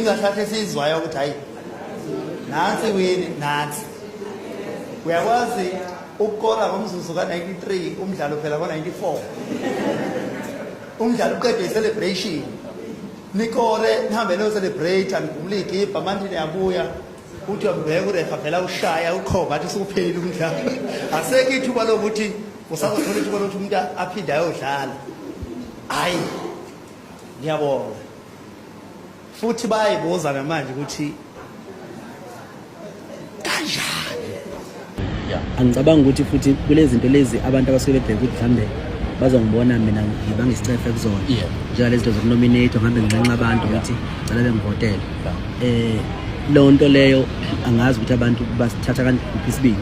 Yini kahle esiyizwayo ukuthi hayi nansi wini nansi. Uyakwazi ukukora ngomzuzu ka-93 umdlalo phela ngo-94. Umdlalo uqedwe i-celebration. Nikore nihambe niyo celebrate nigumule igibha manje niyabuya uthi uyambheka urefa vela ushaya uqhoba athi usuphelile umdlalo. Asekho ithuba lokuthi usazothola ithuba lokuthi umuntu aphinde ayodlala. Hayi ngiyabonga. Futhi bayayibuza namanje ukuthi kanjani. Angicabangi ukuthi futhi kulezi zinto lezi abantu abasuke bebheka ukuthi mhlawumbe bazongibona mina ngibanga isicefe kuzona njengalezi zinto zokunominate ngihambe nginxenxa abantu ukuthi cela bengivotele. Leyo nto leyo angazi ukuthi abantu basithatha kanjani isibindi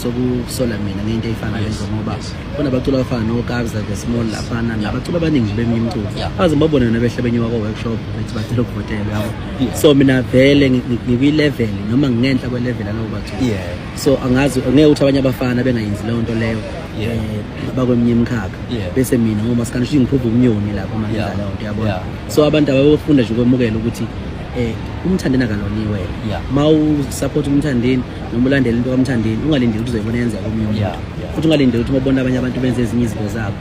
sokusola mina ngento ey'fana lezo, ngoba kunabaculi abafana noKabza The Small laphana nabaculi abaningi beminye imiculo baze babone nabehle benyuka ko-workshop bethi bacela ukuvotelwa, yabo. So mina vele ngikwi-level noma ngingenhla kwe-level yalowo baculi. So angazi ngeke ukuthi abanye abafana bengayenzi leyo nto leyo bakweminye imikhakha bese mina ngoba sikani sho ngiphupha umnyoni lapho uma ngenza leyo nto, yabona. So abantu ababefunda nje ukwemukela ukuthi uMthandeni akaloniwe. Ma usupport uMthandeni noma ulandela into kaMthandeni, ungalindeli ukuthi uzoyibona yenzeka komunye umuntu. Futhi ungalindeli ukuthi uma ubona abanye abantu benze ezinye izinto zabo,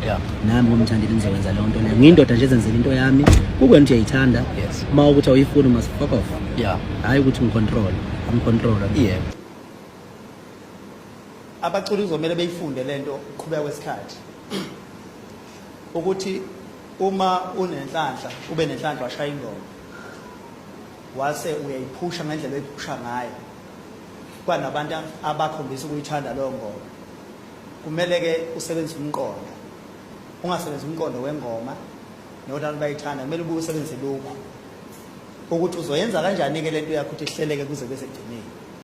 nami ngoMthandeni ngizokwenza leyo nto leyo. Ngiyindoda nje ezenzela into yami, kukwena ukuthi uyayithanda. Uma ukuthi awuyifuni, must fuck off. Hhayi ukuthi ngicontrol, angicontrol. Abaculi kuzomele beyifunde lento ukuqhubeka kwesikhathi, ukuthi uma unenhlanhla ube nenhlanhla washaya ingoma wase uyayiphusha ngendlela oyiphusha ngayo, kwanabantu abakhombisa ukuyithanda leyo ngoma, kumele ke usebenzise umqondo, ungasebenzisi umqondo wengoma nokuthi abantu bayithanda. Kumele ubuye usebenzise lokhu ukuthi uzoyenza kanjani-ke lento yakho ukuthi ihleleke kuze bese kugcineni.